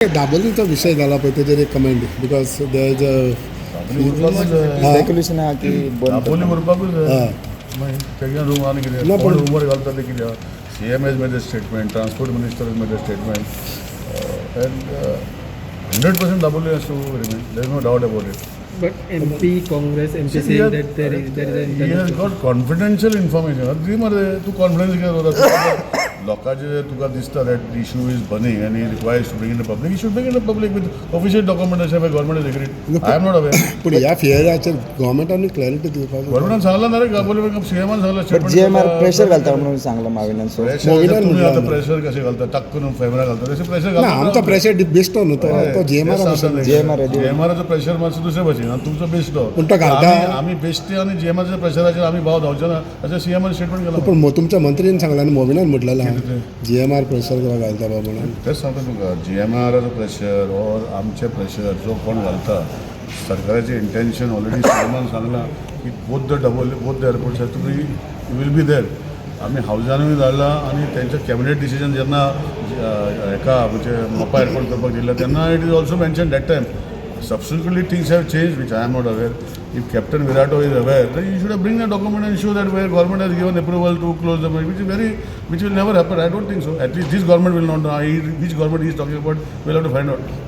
दाबोलीचो विशय जाला पळय, तेजेर एक comment, because there is a उरपाकूच जाय. स्पेक्युलेशन आहा की बंद दाबोली करता. उरपाकूच जाय. हय. मागीर तेगे रूम आनी ना, कितें कोण पण- रुमर घालता ते कित्याक? CM has made a statement, transport minister has made a statement, and 100% Dabolim has to remain. There is no doubt about it. But MP, Congress MP saying that there is an He has internal got confidential information. ती मरे तूं confidence कित्याक दवरता? लोकांचे तुका दिसता that issue is burning and he requires to bring in the public, you should bring in the public with official documentation by government is agreed. I am not aware. पूण ह्या फियराचेर गव्हर्मेंटान क्लॅरिटी दिवपाक जाय. गव्हर्मेंटान सांगलां ना रे, दाबोली सीएमान सांगलां. बट जीएमआर प्रेशर घालता म्हणून सांगलां माविनान, सो मोविनान तुम्ही म्हणलां आता ना. प्रेशर कशें घालता? टाक करून फेमरा घालता तशें प्रेशर. ना, आमचो प्रेशर बेश्टो न्हू तो, तो जीएमआर. GMR ready. जीएमआराचो प्रेशर मातसो दुसरे भाशेन आनी तुमचो बेश्टो. पूण तो घालता. आमी बेश्टे आनी जीएमआरच्या प्रेशराचेर आमी भाव धांवचे ना अशें सीएमान स्टेटमेंट केलां. पूण तुमच्या मंत्रीन सांगलां आनी मोविनान म्हटलेलें. कितें तें? जीएमआर प्रेशर घालता बाबा म्हणून. तेच सांगता तुका, जीएमआराचो प्रेशर ऑर आमचें प्रेशर जो कोण घालता, सरकाराचें इंटेन्शन ऑलरेडी सीएमान सांगलां की both the Dabolim, both the airports has to be will be there. आमी हावजानूय धाडलां आनी तेंचें कॅबिनेट डिसिजन जेन्ना हेका म्हणजे मोपा एअरपोर्ट करपाक दिल्लें तेन्ना it is also mention that time. Subsequently things have changed, which I am not aware. If Captain Virato is aware, then you should have bring the document and show that where government has given approval to close the, which is very, which will never happen. I don't think so. At least this government will not know. Which government he is talking about, we'll have to find out.